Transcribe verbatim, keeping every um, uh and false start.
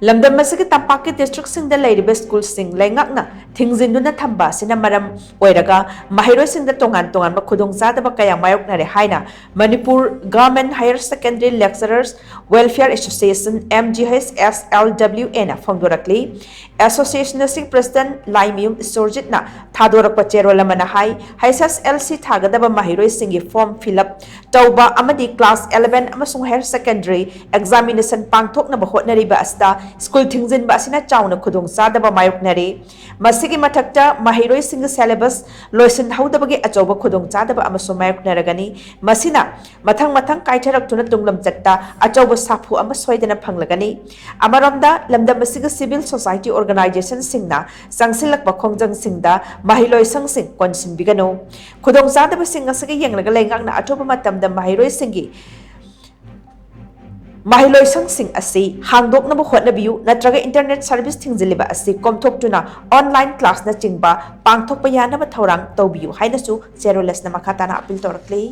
ꯂꯝꯗꯝ ꯑꯁꯤꯒꯤ ꯇꯝꯄꯥꯛꯀꯤ ꯗꯤꯁꯇ꯭ꯔꯤꯛꯁꯤꯡꯗ ꯂꯩꯔꯤꯕ ꯁ꯭ꯀꯨꯜꯁꯤꯡ ꯂꯩꯉꯥꯛꯅ ꯊꯤꯡꯖꯤꯟꯗꯨꯅ ꯊꯝꯕ ꯑꯁꯤꯅ ꯃꯔꯝ ꯑꯣꯏꯔꯒ ꯃꯍꯩꯔꯣꯏꯁꯤꯡꯗ ꯇꯣꯉꯥꯟ ꯇꯣꯉꯥꯟꯕ ꯈꯨꯗꯣꯡꯆꯥꯗꯕ ꯀꯌꯥ ꯃꯥꯌꯣꯛꯅꯔꯦ ꯍꯥꯏꯅ Manipur Government Higher Secondary Lecturers Welfare Association, M G H S L W A ꯅ ꯐꯣꯡꯗꯣꯔꯛꯂꯤ꯫ ꯑꯦꯁꯣꯁꯤꯌꯦꯁꯟ ꯑꯁꯤꯒꯤ ꯄ꯭ꯔꯦꯁꯤꯗꯦꯟꯠ ꯂꯥꯏꯃꯌꯨꯝ ꯏꯁꯣꯔꯖꯤꯠꯅ ꯊꯥꯗꯣꯔꯛꯄ ꯆꯦꯔꯣꯜ ꯑꯃꯅ ꯍꯥꯏ, H S L C ꯊꯥꯒꯗꯕ ꯃꯍꯩꯔꯣꯏꯁꯤꯡꯒꯤ form fill up ꯇꯧꯕ ꯑꯃꯗꯤ class eleven ꯑꯃꯁꯨꯡ higher secondary examination ꯄꯥꯡꯊꯣꯛꯅꯕ ꯍꯣꯠꯅꯔꯤꯕ ꯑꯁꯤꯗ ꯁ꯭ꯀꯨꯜ ꯊꯤꯡꯖꯤꯟꯕ ꯑꯁꯤꯅ ꯆꯥꯎꯅ ꯈꯨꯗꯣꯡꯆꯥꯗꯕ ꯃꯥꯌꯣꯛꯅꯔꯤ꯫ ꯃꯁꯤꯒꯤ ꯃꯊꯛꯇ ꯃꯍꯩꯔꯣꯏꯁꯤꯡꯒꯤ syllabus ꯂꯣꯏꯁꯤꯟꯍꯧꯗꯕꯒꯤ ꯑꯆꯧꯕ ꯈꯨꯗꯣꯡꯆꯥꯗꯕ ꯑꯃꯁꯨ ꯃꯥꯌꯣꯛꯅꯔꯒꯅꯤ꯫ ꯃꯁꯤꯅ ꯃꯊꯪ ꯃꯊꯪ ꯀꯥꯏꯊꯔꯛꯇꯨꯅ ꯇꯨꯡꯂꯝꯆꯠꯇ ꯑꯆꯧꯕ ꯁꯥꯐꯨ ꯑꯃ ꯁꯣꯏꯗꯅ ꯐꯪꯂꯒꯅꯤ꯫ ꯑꯃꯔꯣꯝꯗ, ꯂꯝꯗꯝ ꯑꯁꯤꯒꯤ civil society organizationꯁꯤꯡꯅ ꯆꯪꯁꯤꯜꯂꯛꯄ ꯈꯣꯡꯖꯪꯁꯤꯡꯗ ꯃꯍꯩꯂꯣꯏꯁꯪꯁꯤꯡ ꯀꯣꯟꯁꯤꯟꯕꯤꯒꯅꯨ꯫ ꯈꯨꯗꯣꯡꯆꯥꯗꯕꯁꯤꯡ ꯑꯁꯤꯒ ꯌꯦꯡꯂꯒ ꯂꯩꯉꯥꯛꯅ ꯑꯊꯨꯕ ꯃꯇꯝꯗ ꯃꯍꯩꯔꯣꯏꯁꯤꯡꯒꯤ ꯃꯍꯩꯂꯣꯏꯁꯪꯁꯤꯡ ꯑꯁꯤ ꯍꯥꯡꯗꯣꯛꯅꯕ ꯍꯣꯠꯅꯕꯤꯌꯨ, ꯅꯠꯇ꯭ꯔꯒ internet service ꯊꯤꯡꯖꯤꯜꯂꯤꯕ ꯑꯁꯤ ꯀꯣꯝꯊꯣꯛꯇꯨꯅ online classꯅꯆꯤꯡꯕ ꯄꯥꯡꯊꯣꯛꯄ ꯌꯥꯅꯕ ꯊꯧꯔꯥꯡ ꯇꯧꯕꯤꯌꯨ ꯍꯥꯏꯅꯁꯨ ꯆꯦꯔꯣꯜ ꯑꯁꯤꯅ ꯃꯈꯥ ꯇꯥꯅ appeal ꯇꯧꯔꯛꯂꯤ꯫